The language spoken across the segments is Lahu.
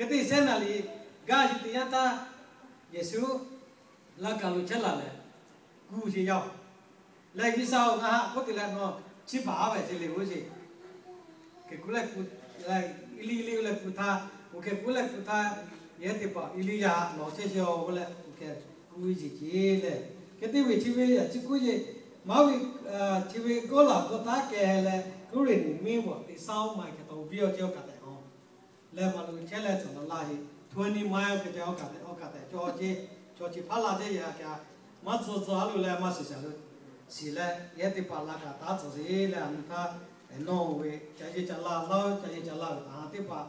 Hk'e te shehnˇ naˍ liꞈ gaˇ chi teˇ yanˇ htaˇ, Yeˍsuˆ laˇ kaˬ lo chehˇ laˬ lehˬ, kuˬ sheˍ yaˇ-oˬ, lehˬ G'uiˬsha-oˬ, ngaˬ haꞈ k'oˆ te leh nawˬ chi baˬ a ve ce le g'oˇ ce. Hk'e kuˬ leh kuˬ, Eˇliˇ leh kuˬ htaˇ, kuˬ hk'e kuˬ leh kuˬ htaˇ, yehˉ teˇ hpaˍ Eˇliˇyaꞈ lawˬ chehˇ sheˍ-oˬ leh kuˬ hk'e kuˬ ve ce ce lehˬ, hk'e te ve chi ve yaꞈ chi kuˉ ce, maˇ ve, chi ve Gawˇlaˍgawˇtaˆ keh leh Kuˉriˍneˍmiˆ bvuhꞈ teꞈ saˉ oˇ ma hk'e taw viˇ awˬ ce awˬ kaꞈ tehꞈ a leh maˍ lo chehˇ leh tcuhˍ la laˇ ve, twenty mile hk'e te awˬ kaꞈ tehꞈ, awˬ kaꞈ tehꞈ cawˬ ce, cawˬ ce hpaˇ la chehˇ yaꞈ hk'e, maˇ tcuh tcuh a lo leh maˇ shiˍ shaˍ lo shiˍ leh, yehˉ teˇ hpaˍ laˇ kaꞈ taˉ tcuhˍ sheˍ leh, a nu htaˇ, nawˬ ve ca yeˇ ca laˇ laˇ, ca yeˇ ca laˇ ve htaꞈ ha teˇ hpaˍ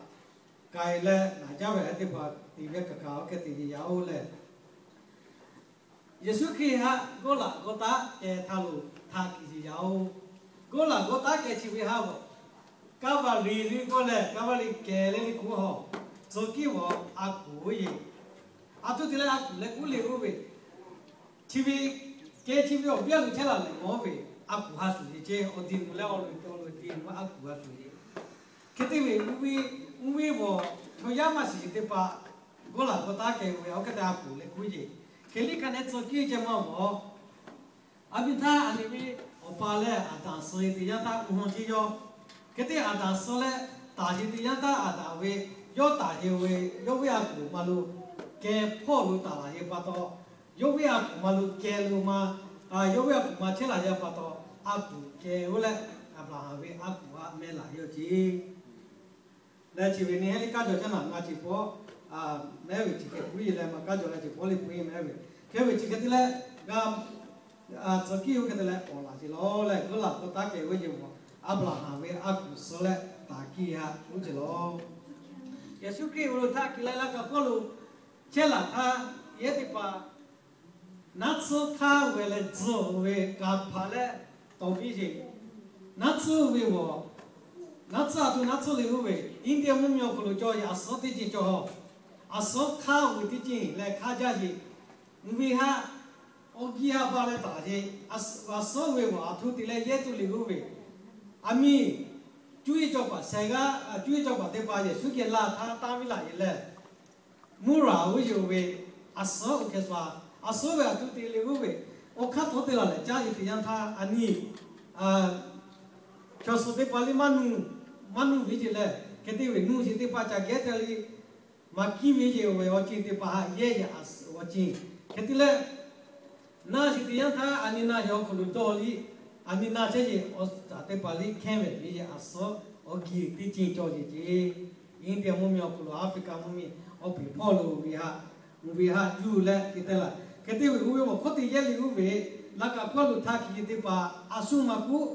k'ai leh, naˍ jaˇ ve hehˉ teˇ hpaˍ te ve kaꞈ kaꞈ awˬ hk'e te ve yaˇ-oˬ lehˬ, Yeˍsuˆ Hkriꞈ haꞈ Gawˇlaˍgawˇtaˆ keh htaˇ lo htaꞈ kiˬ yeˬ yaˇ-oˬ. Gawˇlaˍgawˇtaˆ keh chi ve haˉ g'awˬ, Kaˍvaˍriˍ liꞈ k'oˆ leh Kaˍvaˍriˍ keh leh liꞈ hk'oˆ hawˬ tcuh kiˉ vawˬ a kuˬ oˇ yeˬ, a htoꞈ te leh a kuˬ leh kuˉ le oˇ ve, chi ve keh chi ve awˬ viˉ a lo chehˇ laˬ lehˬ mawˬ ve, a kuˬ ha shuˍ yeˬ ce, awˬ diˬ mvuhˬ leh awˬ loꞈ awˬ loꞈ diˬ mvuhˬ a kuˬ ha shuˍ yeˬ. Hk'e te ve, mvuhˇ ve, mvuhˇ ve vawˬ chaw yaˇ maˇ shiˍ yeˬ teˇ hpaˍ, Gawˇlaˍgawˇtaˆ keh ve awˬ hk'e te a kuˬ leh kuˉ yeˬ. Hk'e liˇ hkanˍ neh tcuh kiˇ ceh maˇ mawˬ. A miˇ htaˇ a nyi ve awˬ pa leh Aˍdanˍ suh ve teˇ yanˇ htaˇ mvuhˇ haw ce yawˇ. Hk'e te Aˍdanˍ suh leh taˍ ce teˇ yanˇ htaˇ Aˍdanˍ ve yawˇ taˍ ce ve, yawˇ ve a kuˬ ma lo keh hpawˇ lo taˍ laˬ ce pa taw, yawˇ ve a kuˬ ma lo keh lo ma, yawˇ ve a kuˬ ma chehˇ laˬ ce pa taw, a kuˬ keh oˇ leh Aˍbraˍhanˍ ve a kuˬ a meh laˬ ce awˬ ce leh, chi ve nyi hehˉ liˇ kaˇ jaw caˇ naˍ ngaˬ ceˬ pawˆ mehˉ ve chi hk'e puiˉ yeˬ leh maˇ kaˇ jaw leh ceˬ pawˆ liˇ puiˉ yeˬ mehˉ ve. Hk'e ve chi hk'e te leh g'a tcuh kiˇ oˇ hk'e te leh k'awꞈ laˬ ce lawˬ leh, Gawˇlaˍgawˇtaˆ keh ve yeˬ mawˬ Aˍbraˍhanˍ ve a kuˬ suh leh taˍ kiˇ ha oˇ ce lawˬ. Yeˍsuˆ Hkriꞈ ve lo htaꞈ kiˬ leh laˇ kaꞈ hkawˇ lo chehˇ laˬ htaˇ, yehˉ teˇ hpaˍ naˉ tsuhˇ hk'aˇ geh leh tzuhˬ ve kanˍ hpaˍ leh tawˍ viˇ yeˬ, naˉ tsuhˇ ve g'awˬ, naˉ tsuhˇ a htoꞈ naˉ tsuhˇ le oˇ ve, India mvuhˇmiˬ awˬ hk'aw lo cawˬ yeˬ aˬ suhˉ teˇ ceuˬ cawˬ hawˬ, aˬ suhˉ hk'aˇ ve teˇ ceuˬ leh hk'aˇ jaˇ yeˬ, mvuhˇ ve haꞈ awˬ giˇ ha ba leh taˍ yeˬ, aˬ suhˉ ve g'awˬ a htoꞈ te leh yehˇ tuˬ le oˇ ve, a miˇ cuˇ yiˍ cawˬ paˍ shehˍ g'aˇ, cuˇ yiˍ cawˬ paˍ teˇ hpaˍ Yeˍsuˆ geh laˇ htaˇ tanˇ viˉ laˬ yeˬ leh, mvuhˇ raˬ oˇ yeˬ ve aˬ suhˉ oˇ hkeh sha, aˬ suhˉ ve a htoꞈ te le oˇ ve, awˬ hk'aˇ htawˇ te laˬ leh caˇ yeˬ teˇ yanˇ htaˇ a nyi chaw suhˍ teˇ hpaˍ liˇ maˇ nuˇ, maˇ nuˇ ve yeˬ leh, hk'e te ve nuˇ yeˬ teˇ hpaˍ ca geh te le, maˇ kiˇ ve yeˬ ve awˬ ceuˬ teˇ hpaˍ haꞈ yehˇ yeˬ aˬ suhˉ awˬ ceuˬ. Hk'e te leh naˇ yeˬ teˇ yanˇ htaˇ a nyi naˇ yeˬ awˬ hk'aw lo dawˇ liˇ, a nyi naˇ chehˇ yeˬ awˬ taˍ teˇ hpaˍ liˇ hkehˇ ve yeˬ aˬ suhˉ awˬ giˬ teˇ ceuˬ cawˬ yeˬ ce. India mvuhˇmiˬ awˬ hk'aw lo, Aˍfriˍka mvuhˇmiˬ awˬ peˍ hpawˇ lo ve haꞈ, mvuhˇ ve haꞈ yuˬ leh hk'e te laˬ. Hk'e te ve oˇ ve awˬ hkawˇ te yehˇ le oˇ ve, laˇ kaꞈ hkawˇ lo htaꞈ kiˬ yeˬ teˇ hpaˍ a shu maˇ k'oˆ,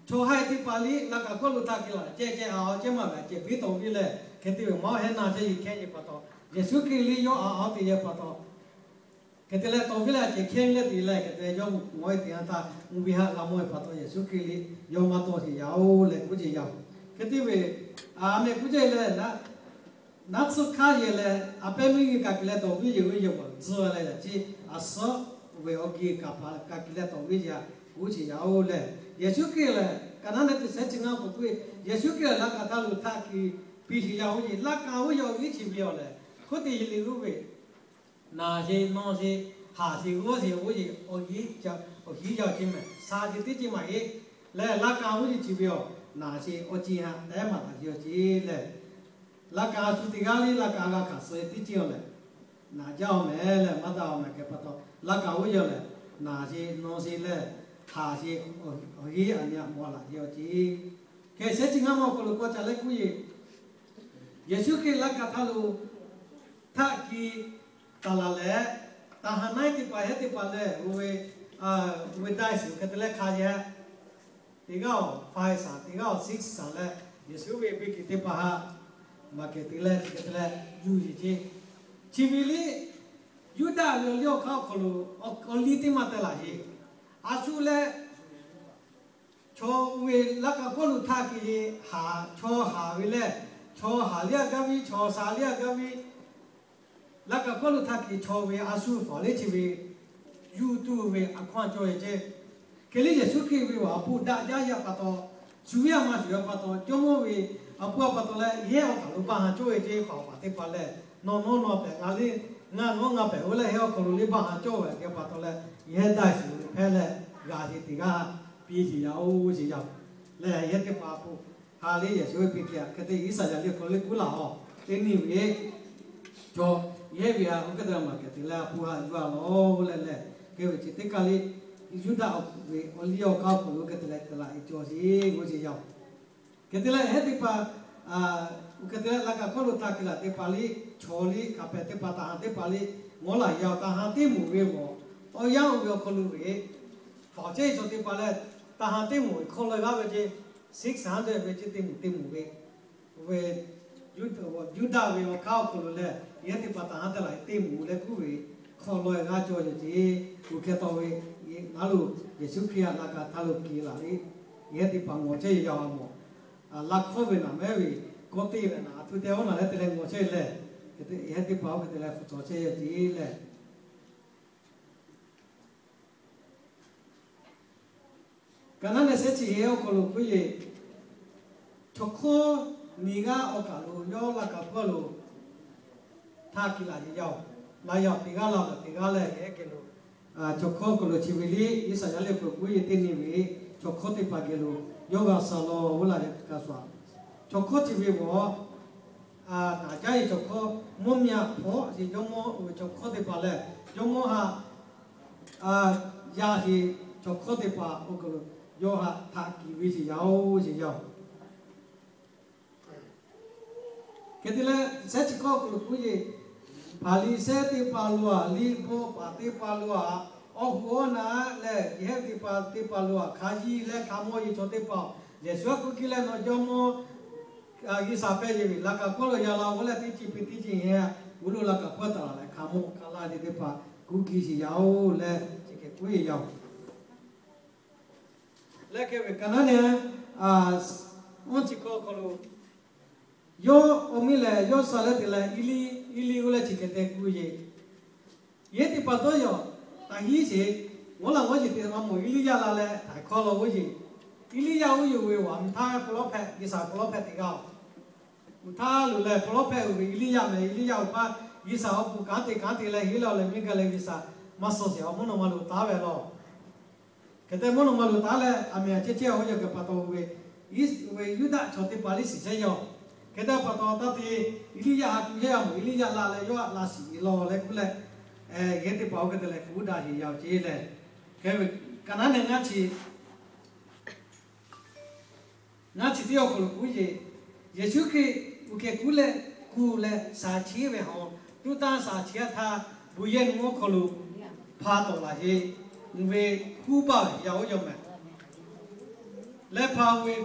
chaw haiˬ teˇ hpaˍ liˇ laˇ kaꞈ hkawˇ lo htaꞈ kiˬ laˬ ceh ceh a awˬ ceh maˇ g'a ceh biˇ tawˍ viˇ leh, hk'e te ve mawˇ hehˉ naˇ chehˇ yeˬ hkehˇ yeˬ pa taw, Yeˍsuˆ Hkriꞈ liˇ yawˇ a awˬ te yehˇ pa taw, hk'e te leh tawˍ viˇ leh a ceh hkehˇ leh te leh hk'e te yawˇ mawˇ e teˇ yanˇ htaˇ mvuhˇ ve haꞈ g'a mawˇ e pa taw Yeˍsuˆ Hkriꞈ liˇ yawˇ maˇ tawˆ sheˍ yaˇ oˬ leh k'oˆ ce yaˇ oˬ. Hk'e te ve, a meh k'oˆ ce leh, naˉ tsuhˇ hk'aˇ yeˬ leh a pehˉ meuˇ g'uˇ kaꞈ kiˬ leh tawˍ viˇ yeˬ ve yeˬ g'awˬ tzuhˇ leh yaꞈ chi aˬ suhˉ ve awˬ giˬ kaˍ paˍ kaꞈ kiˬ leh tawˍ viˇ yeˬ a k'oˆ ce yaˇ oˬ leh, Yeˍsuˆ Hkriꞈ lehˬ kaˍnaˆ nehˬ teˇ shehˉ chi ngaˇ k'oˆ k'oˆ ve, Yeˍsuˆ Hkriꞈ lehˬ laˇ kaꞈ htaˇ lo htaꞈ kiˬ piˇ sheˍ yaˇ oˬ ce, laˇ kaꞈ oˇ yaˇ awˬ viˉ chi ve awˬ lehˬ, hk'oˆ te yeˬ le oˇ ve, naˬ sheˍ nawˬ sheˍ haˍ sheˍ g'awˇ sheˍ oˇ ce, awˬ hiˉ yaˇ awˬ hiˉ yaˇ awˬ ce mehˍ, sha ce teˇ ce maˇ heˆ leh, laˇ kaꞈ oˇ ce chi ve awˬ, naˬ sheˍ awˬ ce haꞈ tehˉ maˍ laˬ ce awˬ ce leh, laˇ kaꞈ a shu teˇ g'aˇ liˇ laˇ kaꞈ g'a hkanˍ suh teˇ ce awˬ lehˬ, naˬ jaˇ awˬ mehˍ leh maˇ daꞈ awˬ mehˍ hk'e pa taw, laˇ kaꞈ oˇ yaˇ lehˬ, naˬ sheˍ nawˬ sheˍ leh haˍ sheˍ awˬ hiˉ a nyi a mawˬ laˬ ce awˬ ce. Hk'e shehˉ chi ngaˇ mawˇ awˬ hk'aw lo k'awꞈ ca leh k'oˆ yeˬ, Yeˍsuˆ Hkriꞈ laˇ kaꞈ htaˇ lo htaꞈ kiˬ taˍ laˬ leh, taˍ haˍ naˆ teˇ hpaˍ hehˉ teˇ hpaˍ leh, oˇ ve, oˇ ve daiˇ shiˍ hk'e te leh hk'a yehˇ teˇ g'aˇ awˬ five shaˍ, teˇ g'aˇ awˬ six shaˍ leh, Yeˍsuˆ ve biˇ kuiˬ teˇ hpaˍ haꞈ maˇ kehˬ te leh chi hk'e te leh yuˬ yeˬ ce. Chi ve liˇ Yuˇdaꞈ ve awˬ liˇ awˬ hk'aˇ awˬ hk'aw lo awˬ liˇ teˇ maˇ teh laˬ yeˬ. A shu leh chaw oˇ ve laˇ kaꞈ hkawˇ lo htaꞈ kiˬ yeˬ haˍ, chaw haˍ ve leh, chaw haˍ liˇ a gaˇ viˇ, chaw sha liˇ a gaˇ viˇ, laˇ kaꞈ hkawˇ lo htaꞈ kiˬ chaw ve a shu faˍ leh chi ve yuˬ tuˬ ve a hkawˇ a cawˬ yeˬ ce. Hk'e liˇ Yeˍsuˆ Hkriꞈ ve awˬ a hpu daꞈ jaˇ yaˇ pa taw, shu viˇ a maˇ shuˍ yaˇ pa taw, Jawˇmawˇ ve A pu a pa taw leh yehˇ awˬ kaˬ lo baˆ ha cawˇ ve ceˇ. Paˍ paˍ teˇ hpaˍ lehˬ, nawˬ nawˇ nawˇ pehˍ, ngaˬ le ngaˬ nawˉ ngaˬ pehˍ, oˇ lehˬ yehˇ awˬ hkaw lo le baˆ ha cawˇ ve a pu a pa taw leh, yehˇ daˇ shiˍ ve hpehˇ leh g'a sheˍ teˇ g'aˇ piˇ sheˍ yaˇ oˇ sheˍ yaˇ lehˬ, yehˇ teˇ hpaˍ a pu ha le yehˬ shu ve piˇ hk'e a hk'e te Iˉsaˍyaˍ liꞈ hk'aw le kuˉ laˬ a, teˇ nyi ve chaw, yehˇ ve a oˇ hk'e te maˬ kehˬ te leh a pu ha yuˬ a lawˬ oˇ leh lehˬ, hk'e ve chi teˇ kaˇ le Yuˇdaꞈ ve awˬ liˇ awˬ hk'aˇ awˬ hk'aw lo hk'e te leh te laꞈ e cawˬ sheˍ g'uˇ sheˍ yaˇ oˬ. Hk'e te leh yehˇ teˇ hpaˍ, oˇ hk'e te leh laꞈ kaꞈ hkawˇ lo htaˇ hkiˬ laˬ teˇ hpaˍ liˇ, chaw liˇ, hkanˍ hpehꞈ teˇ hpaˍ, taˍ ha teˇ hpaˍ liˇ, ngawˉ laˬ yaˇ oˬ, taˍ ha teˇ moˍ ve awˬ, awˬ yanˇ oˇ ve awˬ hk'aw lo ve, faˍ ceˇ chaw teˇ hpaˍ lehˬ, taˍ ha teˇ moˍ ve hk'aw lo g'aˇ ve ceˇ, six hundred ve ceˇ teˇ moˍ teˇ moˍ ve, oˇ ve Yuˇdaꞈ ve awˬ hk'aˇ awˬ hk'aw lo lehˬ, yehˇ teˇ hpaˍ taˍ ha te laꞈ e teˇ moˍ leh kuˉ ve hk'aw lo g'aˇ cawˬ yaˇ ceˇ. Oˇ hk'e taw ve, ngaˬ lo Yeˍsuˆ Hkriꞈ yaˇ laꞈ kaꞈ htaˇ lo hkiˬ laˬ ve, yehˇ teˇ hpaˍ ngawˬ chehˇ yaˇ a mawˬ. Laꞈ hkawˇ ve naˍ mehˉ ve kawˆ teˇ ve naˍ a htu te oˇ naˍ leh te leh ngawˬ chehˇ lehˬ, yehˇ teˇ hpaˍ oˇ hk'e te leh hpu cawˬ chehˇ yaˇ ceˇ lehˬ, Kaˍnaˆ nehˬ shehˉ chi hk'e awˬ hk'aw lo k'oˆ yeˬ, chaw hkawˇ nyiˇ g'aˇ awˬ kaˬ lo yawˇ laꞈ kaꞈ hpawˇ lo htaˇ hkiˬ laˬ yeˬ yaˇ oˬ. Laꞈ yaꞈ teˇ g'aˇ laˇ ve teˇ g'aˇ lehˬ, yehˇ geh lo chaw hkawˇ awˬ hk'aw lo chi ve liˇ Iˉsaˍyaˍ liꞈ hpu k'oˆ yeˬ teˇ nyi ve, chaw hkawˇ teˇ hpaˍ geh lo yawˇ g'a suh law oˇ laˇ ve kaꞈ shuˍ, chaw hkawˇ chi ve g'awˬ naˍ jaˇ yeˬ chaw hkawˇ mvuhˇ miˬ hpawˇ sheˍ jawˇmawˇ oˇ ve chaw hkawˇ teˇ hpaˍ lehˬ, jawˇmawˇ haꞈ yaˇ sheˍ chaw hkawˇ teˇ hpaˍ awˬ hk'aw lo yawˇ haꞈ htaꞈ kiˍ ve sheˍ yaˇ oˬ sheˍ yaˇ oˬ. Hk'e te leh shehˉ chi hkawˇ awˬ hk'aw lo k'oˆ yeˬ, Hpaˍriˍsehˇ teˇ hpaˍ lo aꞈ, liꞈ bvuhꞈ paˍ teˇ hpaˍ lo aꞈ, awˬ hoꞈ awˬ naˆ leh yehˇ teˇ hpaˍ teˇ hpaˍ lo aꞈ, hk'a yiˇ leh hk'a mawˇ yeˬ chaw teˇ hpaˍ, Yeˍsuˆ a k'oˆ kiˇ leh nawˬ jawˇmawˇ G'uiˬsha hpehꞈ yeˬ ve laꞈ kaꞈ hpawˇ lo yaꞈ la oˇ leh teˇ ceuˬ piˇ teˇ ceuˬ heh, g'uˇ lo laꞈ kaꞈ hpawˇ taˍ laˬ leh hk'a mawˇ hk'a laˇ ve teˇ hpaˍ kuˇ kiˇ sheˍ yaˇ oˬ leh, chi hk'e k'oˆ yeˬ yaˇ oˬ. Leh hk'e ve Kaˍnaˆ nehˬ, awˬ chi hkawˇ awˬ hk'aw lo, yawˇ awˬ miˇ lehˬ yawˇ suh leh te leh Eˇliˇ, Eˇliˇ oˇ leh chi hk'e te k'oˆ yeˬ, yehˇ teˇ hpaˍ tawˇ yaꞈ taˍ hiˉ sheˍ, ngawˉ laˬ ngawˉ yeˬ te a mawˬ Eˇliˇyaꞈ la leh htaiˍ hkawˇ law oˇ yeˬ. Eˇliˇyaꞈ oˇ yeˬ ve awˬ mvuhˇ htaˇ ပရောဖက်, G'uiˬsha ပရောဖက် teˇ g'aˇ oˬ. Awˬ htaˇ loˬ lehˬ ပရောဖက် oˇ ve Eˇliˇyaꞈ mehˍ, Eˇliˇyaꞈ awˬ hpaˇ G'uiˬsha awˬ pon kanˉ te kanˉ te leh heˆ leh awˬ leh miˇ gaˇ leh G'uiˬsha maˇ suh sheˍ awˬ mvuhˇ naw ma lo taˉ ve law. Hk'e te mvuhˇ naw ma lo taˉ leh aˬ miˍ aˬ chehˇ chehˇ a oˇ yaˇ geh pa taw oˇ ve, oˇ ve Yuˇdaꞈ chaw teˇ hpaˍ liˇ shiˍ chehˇ yaˇ oˬ. Hk'e te pa taw taˇ te, Eˇliˇyaꞈ ha tuˬ yehˇ a mawˬ Eˇliˇyaꞈ la leh yawˇ a la shiˍ ve law leh k'oˆ leh, yehˇ teˇ hpaˍ oˇ hk'e te leh hpu daꞈ yeˬ yaˇ oˬ ceˇ leh, hk'e ve Kaˍnaˆ nehˬ ngaˇ chi ngaˇ chi teˇ awˬ hk'aw lo k'oˆ yeˬ, Yeˍsuˆ Hkriꞈ uˬ hkeh kuˉ leh kuˬ leh shaˍ chiˉ ve haw, tuˉ tanˇ shaˍ chiˉ a htaˇ, bon yehˇ nuˇ awˬ hk'aw lo hpa tawˍ laˬ sheˍ. Uˬ ve hkuˇ baˬ ve yaˇ oˇ yaˇ mehˍ. Leh hpa ve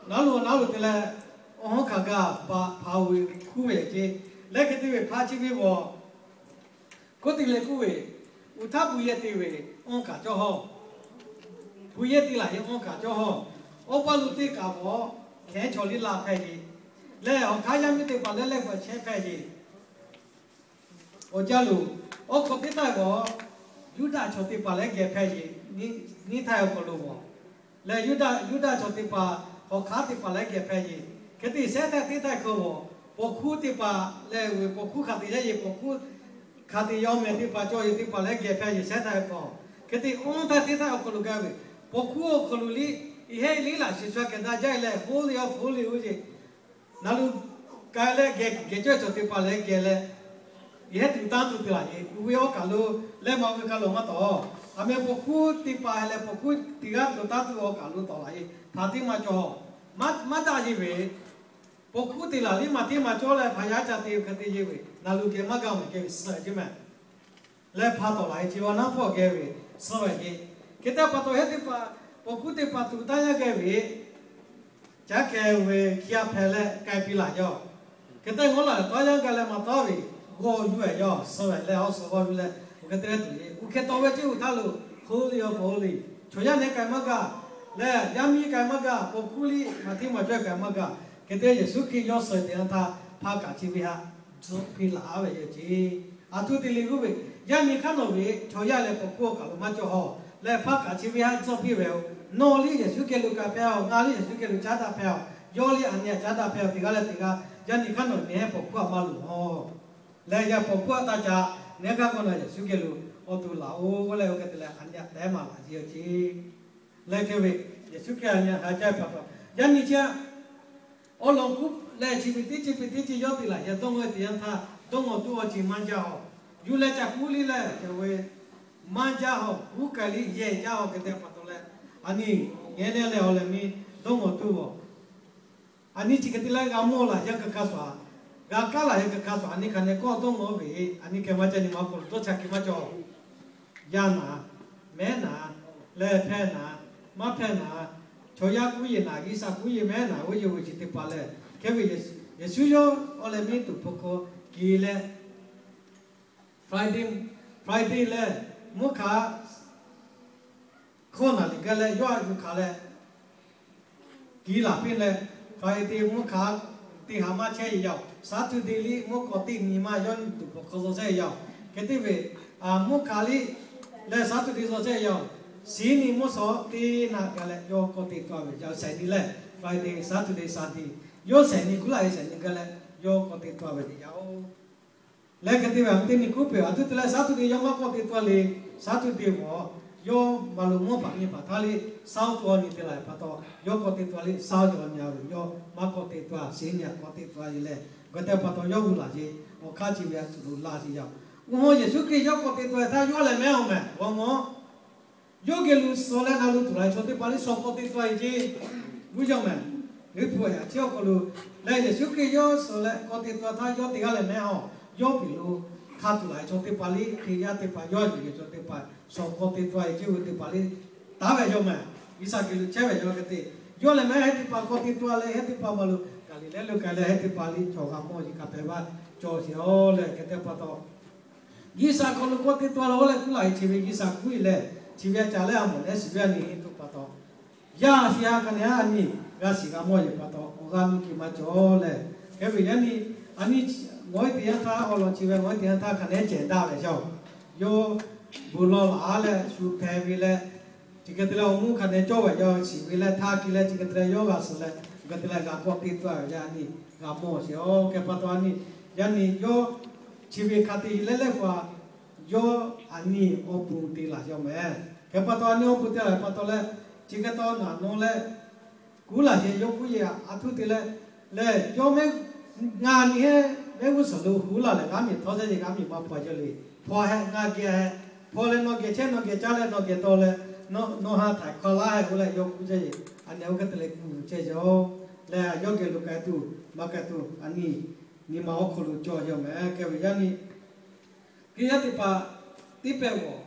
naˉ lo naˉ lo te leh, awˬ hawˉ hkanˍ gaˬ hpa ve hkuˇ ve ceˇ. Leh hk'e te ve hpa chi ve g'awˬ Hk'oˆ te leh k'oˆ ve, uˬ htaˇ bon yehˇ te ve awˇ kaꞈ cawˇ hawˇ. Bon yehˇ te laˬ yehˇ awˇ kaꞈ cawˇ hawˇ. Awˬ pa lo teˇ kaꞈ g'awˬ hkehˉ chaw liˇ laˇ hpehˇ yeˬ. Lehˬ awˬ hk'aˇ yaˇ miˇ teˇ hpaˍ leh leh g'awˬ chehˇ hpehˇ yeˬ. Awˬ jaˇ loˬ, awˬ hk'aw teˇ htaˇ g'awˬ Yuˇdaꞈ chaw teˇ hpaˍ leh geh hpehˇ yeˬ. Nyiˇ htaˇ awˬ hk'aw lo g'awˬ lehˬ, Yuˇdaꞈ, Yuˇdaꞈ chaw teˇ hpaˍ, awˬ hk'aˇ teˇ hpaˍ leh geh hpehˇ yeˬ. Hk'e te shehˉ htaˇ teˇ htaˇ hk'aw g'awˬ, paw hkuˇ teˇ hpaˍ leh ve paw hkuˇ hk'a te yaˇ yeˬ, paw hkuˇ hk'a te yaw mehˍ teˇ hpaˍ cawˬ yeˬ teˇ hpaˍ leh geh hpehˇ yeˬ shehˉ htaˇ hk'aw. Hk'e te awˇ htaˇ teˇ htaˇ awˬ hk'aw lo gaˇ ve, paw hkuˇ awˬ hk'aw lo liˇ, yehˇ liˇ laꞈ shuˍ shuˍ kehˬ daꞈ jaˇ leh holy of holy oˇ yeˬ. Naˬ lo k'ai leh geh geh cawˇ cawˬ teˇ hpaˍ leh geh leh, yehˇ tuˬ tanˇ tuˬ te laˬ yeˬ. Uˬ ve awˇ kaꞈ lo leh maˇ ve kaꞈ lo maˇ tawˍ. Aˬ meh paw hkuˇ teˇ hpaˍ leh paw hkuˇ teˇ g'aˇ lo tanˇ tuˬ awˇ kaꞈ lo tawˍ laˬ yeˬ. Hpaˍ teˇ maˇ cawˬ, maˇ daꞈ yeˬ ve, paw hkuˇ te laˬ liˇ maˇ teˇ maˇ cawˇ leh hpaˍ yaˇ ca te hk'e te yeˬ ve, naˬ lo geh maˇ gaˬ mehˍ geh ve suh jeˇ mehˍ. Leh hpa tawˍ laˬ yeˬ chi awˬ naˉ hpawˇ geh ve suh ve yeˬ. Hk'e te pa taw yehˇ teˇ hpaˍ, paw hkuˇ teˇ hpaˍ tuˬ tanˇ yaˇ geh ve, caˉ hkeh ve hkiˇ a hpehꞈ leh k'ai piˇ laˬ yaˇ. Hk'e te ngawˉ laˬ tawˇ yaˇ gaˇ leh maˇ tawˇ ve, g'awˬ yuˬ e yaˇ suh ve leh awˬ suhˍ g'awˬ yuˬ leh, oˇ hk'e te leh tuˬ yeˬ. Oˇ hk'e taw ve ceˇ uˬ htaˇ lo holy of holy, chaw yaˇ nehˬ k'ai maˇ gaˬ, leh yaˇ miˇ k'ai maˇ gaˬ, paw hkuˇ liˇ maˇ teˇ maˇ cawˇ k'ai maˇ gaˬ. Hk'e te Yeˍsuˆ Hkriꞈ yawˇ suh te a htaˇ hpaˇ kaꞈ chi ve htaꞈ tcuhˆ piˇ laˬ ve yoˬ ceˇ. Aˬ htoꞈ te le k'oˆ ve, yaˇ miˇ hk'aˇ nawˬ ve chaw yaˇ leh paw hkuˇ awˬ kaꞈ lo maˇ cawˇ hawˬ leh hpaˇ kaꞈ chi ve htaꞈ tcuhˆ piˇ ve yoˬ. Nawˬ liˇ Yeˍsuˆ geh lo k'ai hpehˇ a, ngaˬ liˇ Yeˍsuˆ geh lo caˉ daꞈ hpehˇ a. Yawˇ liˇ aˬ nyi aꞈ caˉ daꞈ hpehˇ teˇ g'aˇ leh teˇ g'aˇ, yaˇ nyi hk'aˇ nawˬ nehˉ pawˍ hkuˇ aꞈ maˇ loˍ hawˬ. Leh yaˇ pawˍ hkuˇ aꞈ taˇ ca, nehˉ g'aˇ k'o na Yeˍsuˆ geh lo awˬ to laˬ-oˬ leh oˇ hk'e te leh aˬ nyi aꞈ tehˉ maˍ laꞈ jeˇ ce. Leh hk'e ve Yeˍsuˆ Hkriꞈ aˬ nyi aꞈ ha caˇ ve pa taw, yaˇ nyi chi aꞈ awˬ lawn kuˉ leh chi ve teˇ ceuˬ ve teˇ ceuˬ yawˇ te laˬ yaˇ dawˇ ngaw teˇ yanˇ htaˇ, dawˇ ngaw tuˬ awˬ ceuˬ maˇ jaˇ hawˬ. Yuˬ leh ca kuˉ liˇ leh ca ve maˇ jaˇ hawˬ, kuˉ k'ai liˇ yehˬ jaˇ hawˬ hk'e te pa taw leh, aˬ nyi ngeh leh leh awˬ leh miˇ dawˇ ngaw tuˬ awˬ aˬ nyi chi hk'e te leh g'a mawˇ laˬ yaˇ ka hk'a shuˍ, g'a kaˉ laˬ yaˇ ka hk'a shuˍ, aˬ nyi hk'aˬ nehˬ kawˇ dawˇ ngaw ve, aˬ nyi hk'e maˇ ca nyi ma k'o lo dawˇ cha hk'e maˇ cawˬ. Yaˇ naˍ, mehˉ naˍ, leh hpehˇ naˍ, maˇ hpehˇ naˍ, chaw yaˇ kuˉ yeˬ naˍ, G'uiˬsha kuˉ yeˬ mehˉ naˍ, oˇ yehˬ ve chi teˇ hpaˍ leh hk'e ve Yeˍsuˆ yawˇ awˬ leh miˇ tuˬ hpu hk'aw kiˬ leh, Friday, Friday leh mvuhˇ hk'aˬ hkawˇ naˍ liꞈ geh leh yawˇ a yuˬ hkanˍ leh, kiˬ laˬ piˇ leh, Friday mvuhˇ hk'aˬ teˇ haˍ maˇ chehˇ ve yaˇ-oˬ, Saturday liˇ mvuhˇ k'aw teˇ nyi maˇ yawˇ nyi tuˬ pawˬ hk'aw zaw chehˇ ve yaˇ-oˬ. Hk'e te ve, mvuhˇ hk'aˬ liˇ leh Saturday zaw chehˇ ve yaˇ-oˬ, Shiˍ nyi mvuhˇ shawˍ teˇ naˆ geh leh yawˇ k'awꞈ te taw ve yaˇ-oˬ, Saiˍ nyi leh Friday, Saturday, Sunday, yawˇ Saiˍ nyi kuˉ laˬ ve Saiˍ nyi geh leh yawˇ k'awꞈ te taw ve yaˇ-oˬ. Leh hk'e te ve aˬ miˇ teˇ nyi kuˉ peuˬ, aˬ htoꞈ te leh Saturday yawˇ maˇ k'awꞈ te taw le. Saturday g'awˬ yawˇ maˍ loꞈ mawˇ paˍ nyi paˍ htaˇ liˇ saˉ oˇ to awˬ nyi te laˬ ve pa taw, yawˇ k'awꞈ te taw liˇ saˉ oˇ to awˬ nyi ve yawˇ maˇ k'awꞈ te taw, Shiˍ nyi aꞈ k'awꞈ te taw ve leh, g'a te pa taw yawˇ hui laˬ ce, awˬ hk'aˇ chi ve aˬ htoꞈ lo laˇ ce yaˇ-oˬ. Oˇ hawˉ Yeˍsuˆ Hkriꞈ yawˇ k'awꞈ te taw ve htaˇ yawˇ lehˬ mehˉ awˬ mehˍ g'awˬ mawˬ yawˇ geh lo suh leh na lo tuˬ laˬ ve chaw teˇ hpaˍ liˇ shawˍ k'awꞈ te taw-e ce. G'uˇ yawˇ mehˍ, Liꞈ hpu yaꞈ chi awˬ hk'aw lo leh Yeˍsuˆ Hkriꞈ yawˇ suh leh k'awꞈ te taw htaˇ yawˇ teˇ g'aˇ lehˬ mehˉ hawˬ, yawˇ piˍ lo hk'a tuˬ laˬ ve chaw teˇ hpaˍ liˇ, Hkriꞈ yaˇ teˇ hpaˍ, yawˇ a yuˬ ve chaw teˇ hpaˍ, shawˍ k'awꞈ te taw-e ce ve teˇ hpaˍ liˇ taˍ ve yaˇ mehˍ, G'uiˬsha geh lo chehˇ ve yaˇ hk'e te, yawˇ lehˬ mehˉ heh teˇ hpaˍ k'awꞈ te taw leh heh teˇ hpaˍ maˇ lo Gaˍliˍlehˇ lo k'ai leh heh teˇ hpaˍ liˇ cawˬ g'a mawˇ yeˬ kaꞈ pehˬ baˇ cawˬ sheˍ-oˬ leh hk'e te pa taw G'uiˬsha hk'aw lo k'awꞈ te taw la-o leh kuˉ laˬ-e chi ve G'uiˬsha kuˉ-e leh, chi ve a caˍ leh a mawˬ leh shiˍ ve a nyi henˇ tuˬ pa taw, yaˇ shiˍ ha hk'a nehˬ a nyi g'a shiˍ g'a mawˇ yeˬ pa taw awˬ g'aˇ nuˇ ki maˇ cawˬ leh, hk'e ve yaˇ nyi, a nyi, ngawˬ-e teˇ yanˇ htaˇ awˬ lawn chi ve ngawˬ-e teˇ yanˇ htaˇ hk'a nehˬ cehˬ daꞈ ve yaˇ-oˬ, yawˇ bon lawˬ laˬ leh shu hpeh ve leh, chi hk'e te leh awˬ mvuhˇ hk'a nehˬ cawˇ ve yaˇ shiˍ ve leh htaˇ ki leh chi hk'e te leh yawˇ g'a suh leh, chi hk'e te leh g'a k'awꞈ te taw ve yaˇ a nyi g'a mawˇ sheˍ-oˬ. Hk'e pa taw a nyi, yaˇ nyi yawˇ chi ve hk'a te leh leh hpaˍ yawˇ a nyi awˬ pon te laˬ yaˇ mehˍ. Hk'e pa taw a nyi awˬ pon te laˬ pa taw leh, chi hk'e taw naˬ nawˬ leh kuˉ laˬ sheˍ yawˇ kuˉ yeˬ aˬ htoꞈ te leh, leh yawˇ mehˉ ngaˬ nyi hehˉ mehˉ g'uˇ suhˍ lo huˉ laˬ leh g'aˇ miˬ htawˇ chehˇ yeˬ g'aˇ miˬ maˇ hpaw jaˇ le. Hpaw hehꞈ ngaˬ geh hehꞈ, hpaw leh nawˬ geh chehˇ nawˬ geh caˇ leh nawˬ geh taw leh, nawˬ ha htaiˍ hk'aw laˇ hehꞈ k'oˆ leh yawˇ kuˉ chehˇ yeˬ, a nyi oˇ hk'e te leh kuˉ chehˇ yaˇ-oˬ. Leh yawˇ geh lo k'ai tuˬ maˇ k'ai tuˬ a nyi nyi ma awˬ hk'aw lo cawˬ yaˇ mehˍ. Hk'e ve yaˇ nyi, Hkriꞈ yaˇ teˇ hpaˍ teˇ pehˍ g'awˬ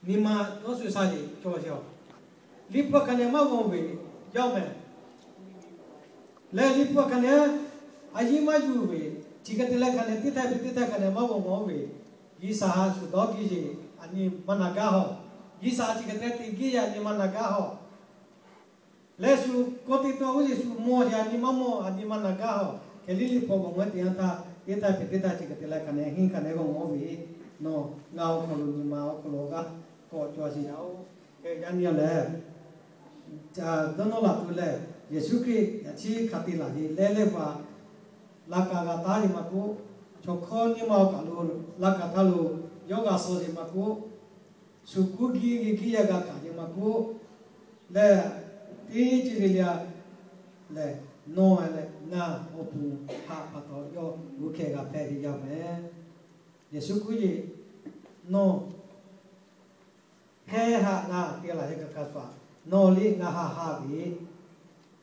nyi ma dawˇ sho sha yeˬ cawˬ sheˍ-oˬ. Liꞈ hpu hk'a nehˬ maˇ g'awˬ ve yaˇ mehˍ. Leh Liꞈ hpu hk'a nehˬ a yiˇ maˇ yuˬ ve, chi hk'e te leh hk'a nehˬ teˇ htaiˇ ve teˇ htaiˇ hk'a nehˬ maˇ g'awˬ g'awˬ ve, G'uiˬsha shu dawˇ giˇ yeˬ a nyi maˇ na gaˇ hawˬ. G'uiˬsha chi hk'e te te giˇ yeˬ a nyi maˇ na gaˇ hawˬ. Leh shu k'awꞈ te taw g'uˇ yeˬ shu mawˬ sheˍ a nyi maˇ mawˬ a nyi maˇ na gaˇ hawˬ. Hk'e liˇ Liꞈ hpu g'awˬ mehˉ teˇ yanˇ htaˇ teˇ htaiˇ ve teˇ htaiˇ chi hk'e te leh hk'a nehˬ henˇ hk'a nehˬ g'awˬ g'awˬ ve, nawˬ ngaˬ awˬ hk'aw lo nyi ma awˬ hk'aw lo g'a k'awꞈ cawˬ sheˍ yaˇ-oˬ. Hk'e yaˇ nyi lehˬ, dawˇ nawˇ laˬ tuˬ lehˬ, Yeˍsuˆ Hkriꞈ yaꞈ chi hk'a te laˬ ve leh leh hpaˍ laꞈ kaꞈ g'a taˉ ve maˇ k'oˆ, chaw hkawˇ nyi ma awˬ kaˬ lo laꞈ kaꞈ htaˇ lo yawˇ g'a suh ve maˇ k'oˆ, shu kuˉ giˇ geh giˇ yaˇ g'a hkanˍ ve maˇ k'oˆ, leh teˇ ceuˬ le le a lehˬ, nawˬ leh ngaˬ awˬ pon haꞈ pa taw yawˇ g'uˇ hkeh g'a hpehꞈ ve yaˇ mehˍ. Yeˍsuˆ kuˉ yeˬ, nawˬ heh haꞈ ngaˬ te laˬ heh ka hk'a shuˍ, nawˬ liˇ ngaˬ haꞈ haꞈ ve,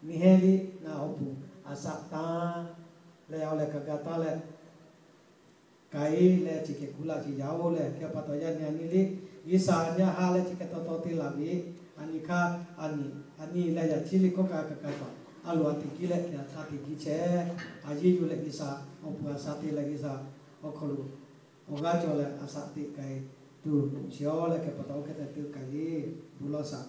miˬ heh liˇ ngaˬ awˬ pon a shaꞈ tanˍ leh awˬ leh kaꞈ ga taˇ leh, k'ai leh chi hk'e kuˉ laˬ sheˍ yaˇ-oˬ leh, hk'e pa taw yaˇ nyi a nyi liˇ G'uiˬsha nyi haꞈ leh chi hk'e taw taw te laˬ ve, a nyi hk'aˇ a nyi, a nyi leh yaꞈ chi liˇ kawˆ ka ka ka shuˍ a loˍ a teꞈ kiˇ leh hk'e a htaˇ teꞈ kiˇ chehˇ, a yeˇ yuˬ leh G'uiˬsha awˬ pon a shaꞈ te leh G'uiˬsha awˬ hk'aw lo awˬ g'aˇ cawˬ leh a shaꞈ teꞈ k'ai tuˬ sheˍ-oˬ leh, hk'e pa taw oˇ hk'e te te k'ai ve, bon lawˬ shaˍ.